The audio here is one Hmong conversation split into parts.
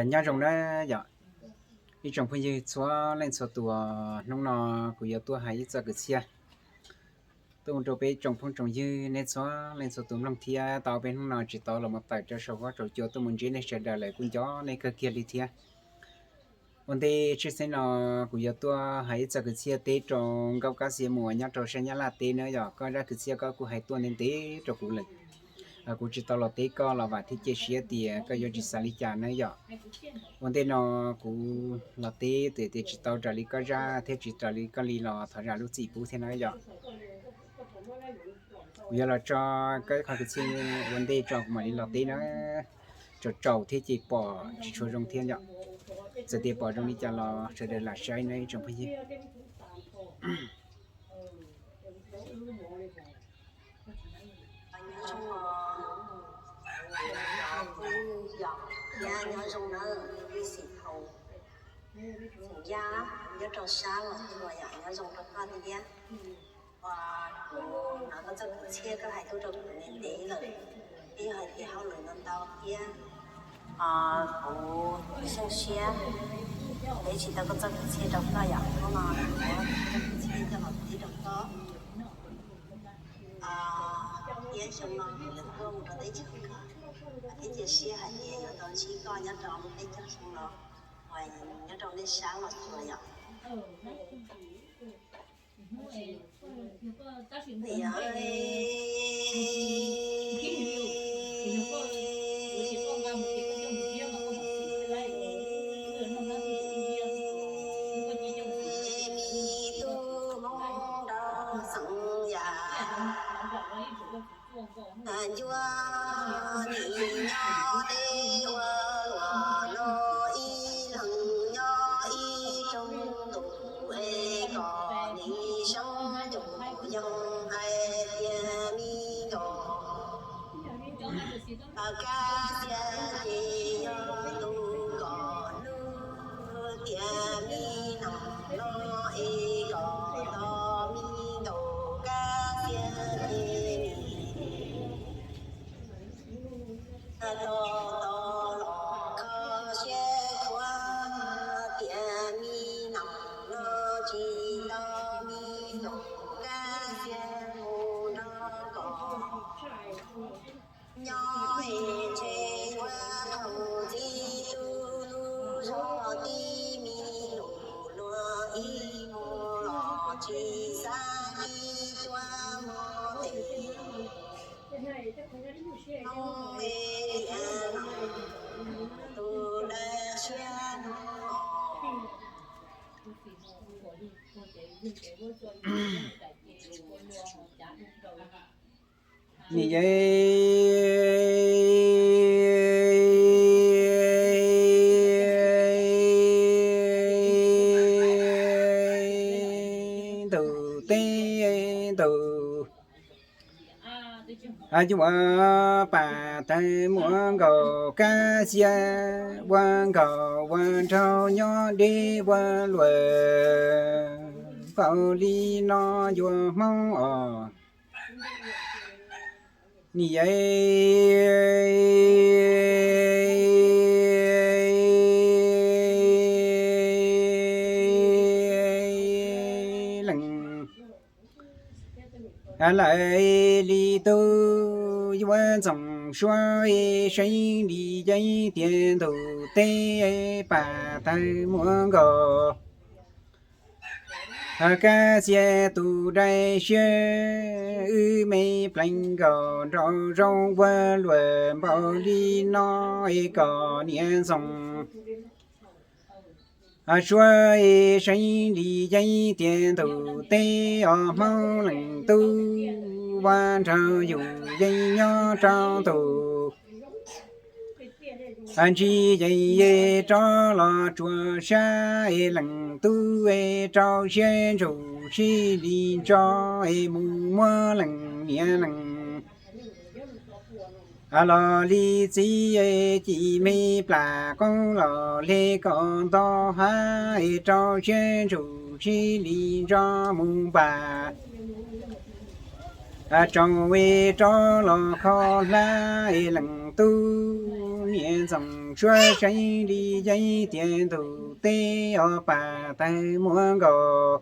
Nyob zoo na yom, ib tsoom phooj ywg txhua leej txhua tus, hnub no kuv yuav tuaj hais ib txoj kwv txhiaj tuaj mus rau peb tsoom phooj tsoom ywg nej txhua leej txhua tus mloog thiab tau peb hnub no tsis tau los mus tawm rau saum huab saum cua tuaj mus ntsib nej sawv daws lawm kuj nco nej kawg kiag li thiab. Ua ntej tshwj xeeb no kuv yuav tuaj hais ib txoj kwv txhiaj teb rau Nkauj Kab Xia Muas nyob rau sab Nyab Laj teb na yom, koj zaj kwv txhiaj koj kuj hais tuaj ntev ntev rau kuv lawm. Kuv tsis tau los teb koj los vam thiab cia siab tias koj yuav tsis xav li cas na yom. Ua ntej no kuv los teb tias tsis tau raws li koj zaj thiab tsis raws li koj li los thov zam lub txim pub thiab na yom. Kuv yuav los tso koj ib qho kwv txhiaj ua ntej tso kuv mam li los teb na. Tsaus tsaus thiab ces pom tsis tshua zoo thiab yom. Txawm tias pom zoo li cas los sawv daws lam saib na ib tsoom phooj ywg. Nyob zoo nawb, xeem Yaj nyob rau sab Los Tsuas yom, nyob zoo rau koj thiab. Kuv hnov koj txoj kwv txhiaj koj hais tuaj rau kuv ntev ntev lawm, twb yog hais tias hauj lwm ntau ntau thiab kuv xyeej siab teb tsis tau koj txoj kwv txhiaj rau koj yom. Hnub no kuv muab koj txoj kwv txhiaj coj los teb rau koj. Thiab xyoo no kuv yuav tuaj mus rau teb chaws kawg, thiab cia siab hais tias yuav tau ntsib koj nyob rau teb chaws xyoo no uas nyob rau nej sab Los Tsuas yom. Ncua nim nyob deb ua luam no ib leeg nyob ib rooj ntuj es kom nim zoo ncus yeej hais tias me nkaus. Kab Xia ces yog tus kom hlub tias me noog no es kom tau me nkaus Kab Xia ces nim tau tau los kho siab khuav tias me noog no tsis tau me nkaus Kab Xia mus nrog kom nyob es ntshe yuav thaum txij tus lub zog tib me lus luag ib mus los tsis xav kib cuab mog tes. Hnub es tias tus dawb siab no. Nim yeej ntuj teb ntuj, yuav pas tawg muab nkaus Kab Xia, ua nkaus ua nraug nyob deb ua luam npaum li no yuav Hmoob os. Nim yeej leej lawm li tub yuav ntxoov suab seeb li yeeb tias ntuj teb pas tawg muab nkaus Kab Xia tus dawb siab, wb me pleev nkaus nraug zoo ua luam npaum li no es kom niam ntxoov suab seeb li yeeb tias ntuj teb os. Hmoob leej tub ua nraug yus yeej nyob rau ntuj ntsib yeej rov los tsuas sab es leej tub rau siab ntsuj sib li ntso es mus muab leej niam leej los li txiv ci me plam qoob los hle kom nto hav es rau siab ntsuj sib li ntso mus npam Tsaus rov los kho hlab leej tub niam ntxoov suab seev li yeeb tias ntuj teb os pam tawg muag nkaus.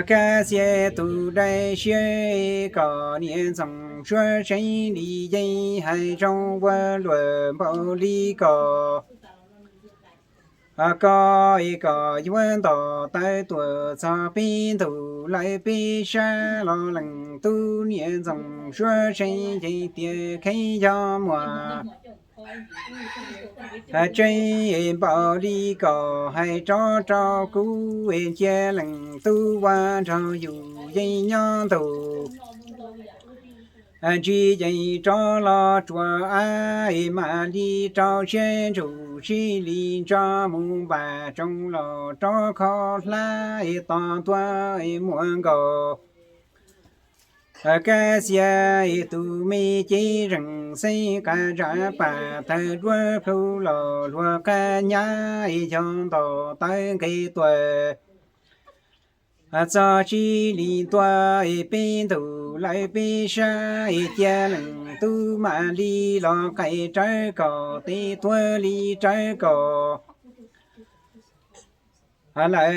Kab xiab tus dai siab kom niam ntxoov suab seev li yeeb hais zoo ua luam npaum li kom koj kom yuav nto tawv tuaj txog peb ntug lawv peb sab los leej tub niam ntxoov suab seev yeeb tias kheev yog muag. Tseeb npaum li kom hais rov rau kuv es cia leej tub ua nrog yus yeej nyob ntug. Ntsib yeej rov los tsuas av es mam li rau siab ntsug sib li ntso mus npaj tsoos los rov kho hlab es tos ntua es muag nkaus. Kab xiab es tus me cev zeej xeeb qas zam pam tawg duab plhu los luag qab nyab es yog nto tawv nqes tuaj txog sib li ntua es peb ntug lawv peb sab es cia leej tub mam li los qais rawv kom tes tuag li rawv kom lawv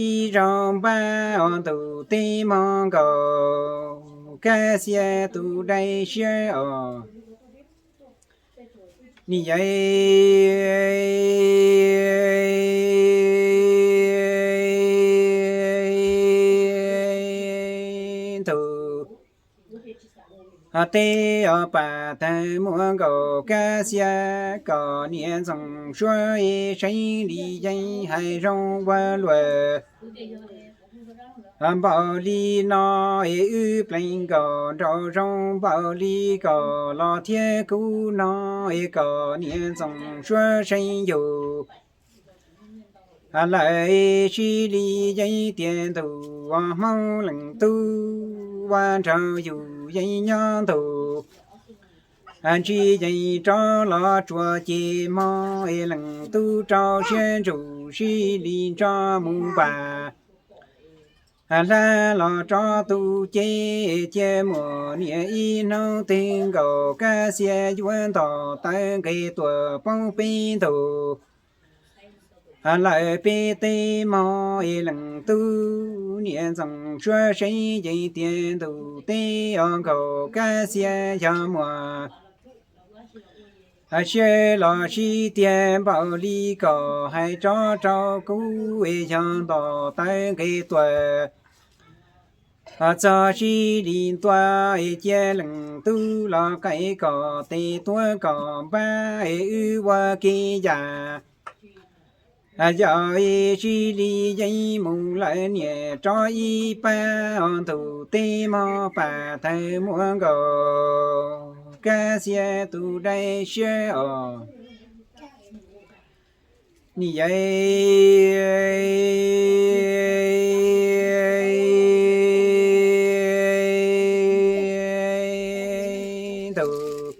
ib zaug npab os ntuj teb mog nkaus. Kab xiab tus dai siab os. Ni yai ntug teb os pam tawg muag nkaus. Kab xiab kom niam ntxoov suab seev li yeeb hais zoo ua luam npaum li no es wb pleev nkaus nraum zoov npaum li kom los thiab kuv no es kom niam ntxoov suab seev yus lawv sib li yeeb tias ntuj ua hmoob leej tub ua nraug yus yeej nyob ntug. Ntsib yeej rov los tsuas ces hmo es leej tub rau siab ntsug sib li ntso mus npaj hlab los rov tu cev cia muaj niam ib hnub twg nkaus. Kab xiab yuav nto tawv nqes tuaj poob peb ntug lawv peb teb mog es leej tub niam ntxoov suab seev yeeb tias ntuj teb os nkaus. Kab xiab yog muaj siab los sib tiag npaum li kom hais rov rau kuv es yog nto tawv nqes tuaj txog sib li ntua es cia leej tub los qais kom tes tuag kom npab es wb ua ke yam yog sib li yeeb mus lawm niam rov ib pab os ntuj teb mog pam tawg muag nkaus. Kab xiab tus dai siab os. Ni yai ntug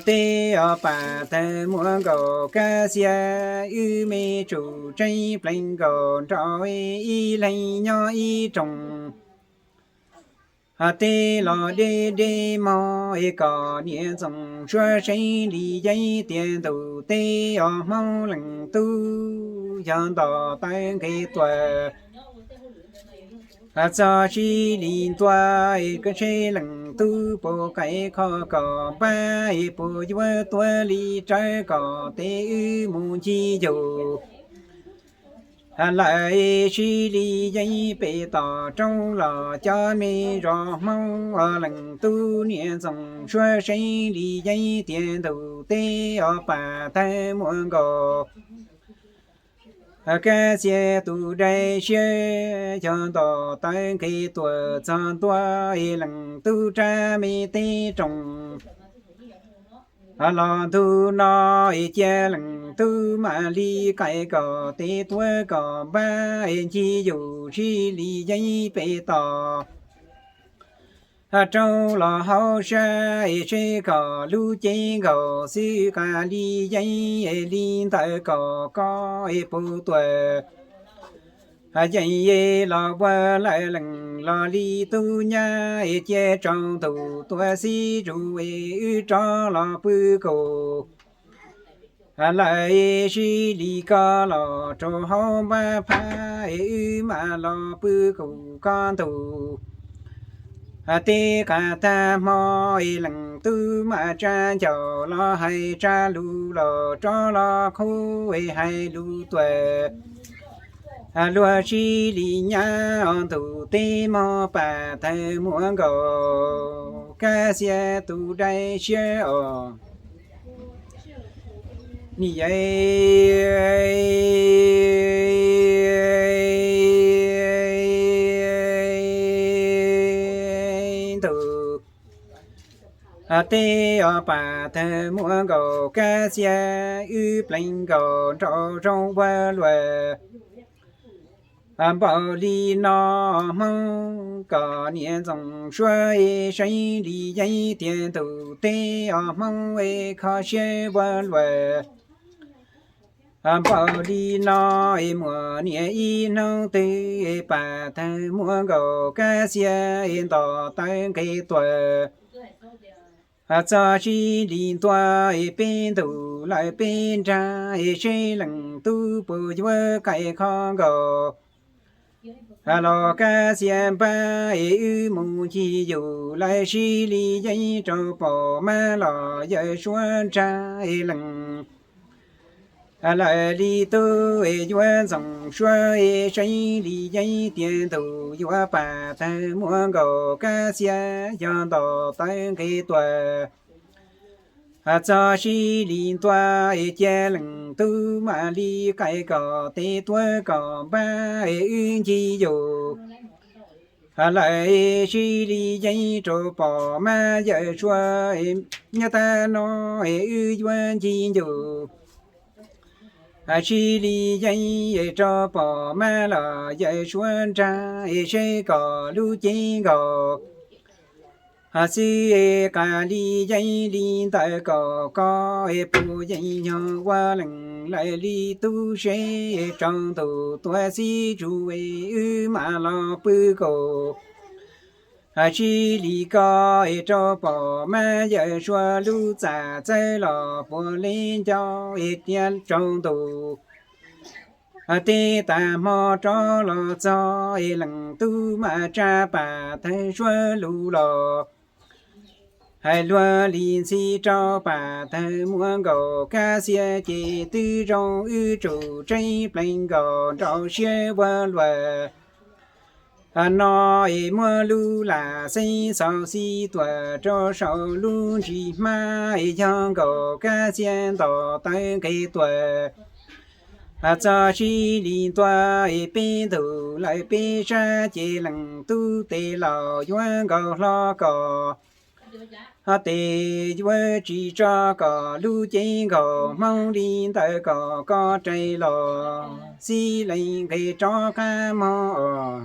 teb os pam tawg muag nkaus. Kab xiab wb me tsum tseeb pleev nkaus nraum ib leeg nyob ib rooj teb los deb deb mog es kom niam ntxoov suab seev li yeeb tias ntuj teb os hmoob leej tub yog nto tawv nqes tuaj txog sib li ntua es koj seb leej tub puas qais kho kom npab es puas yuav tuag li rawv kom tes wb mus ncig yus lawm sib li yeeb pem tom roob los cov me zos hmoob os leej tub niam ntxoov suab seev li yeeb tias ntuj teb os pam tawg muag nkaus. Kab xiab tus dai siab yog nto tawv nqes tuaj txog ntua es leej tub rab me teb rooj los ntug no es cia leej tub mam li qais kom tes tuag kom npab es ncig yus sib li yeeb pem tom roob los hauv sab es seb kom lub cev nkaus xwb qas li yeeb es li ntawd kom koj es puas tuaj Yeej los ua lawm leej los li tub nyab es cia tsaus ntuj tuaj xib zus es wb rov los pw kaum lawm es sib li ko los rau hauv npab phab es wb mam los pw kaum kob ntug. Teb qas tag hmo es leej tub mam tsa ncauj los hais tsa lus los rov los khub es hais lus tuaj. Luag sib li nyab os ntuj teb mog pas thawj muaj nkaus kab xiab tus dai siab os. Nim ntuj teb os pas thawj muaj nkaus kab xiab wb pleev nkaus nraum zoov ua luaj. Npaum li no Hmoob kom niam ntxoov suab es seev li yeeb tias ntuj teb os Hmoob es kho siab ua luaj. Npaum li no es muaj niam ib hnub twg es pas thawj muaj nkaus kab xiab es nto tawv nqes tuaj. Txog sib li ntua es peb ntuj lawm peb nrag es seb leej tub puas yuav qais kho nkaus. Los kab xiab npab es wb mus ncig yus lawm sib li yeeb rau pom mab los yawm suav nrag es leej lawm li tub es yuav ntxoov suab es seev li yeeb tias ntuj yuav pas tawg muaj nkaus kab xiab yog nto tawv nqes tuaj. Txog sib li ntua es cia leej tub mam li qais kom tes tuav kom npab es wb ncig yus lawm sib li yeeb rau pom mab yawm suav nyob tab no es wb yuav ncig yus sib li yeeb es rau pom mab los yawm suav nrag es seb kom lub cev nkaus xwb es qas li yeeb li ntawm kom koj es puas yeej nyog ua leej lawm li tub seb tsaus ntuj tuaj xib zus es wb mam los pw kaum sib li ko es rau pom mab yawm suav lub txaj txawv los puas li ncau es tias tsaus ntuj teb tas hmo rov los txog es leej tub mam tsa pas thawj suab lus los hais luag li ntxhi rau pas thawj muaj nkaus kab xiab ces twb zoo wb tsum tseeb pleev nkaus nraum siab ua luaj. No es muab lub lam xeeb xaus xib tuaj rau saum lub ntsis hmab es yog nkaus kab xiab nto tawv nqes tuaj. Txog sib li ntua es peb ntug lawm peb sab ces leej tub tes laus yuav nkaus hlo kom tes yuav tsis tso kom lub cev nkaus hmoob li ntawm kom koj rais los xib leej nqes rov qab mog os.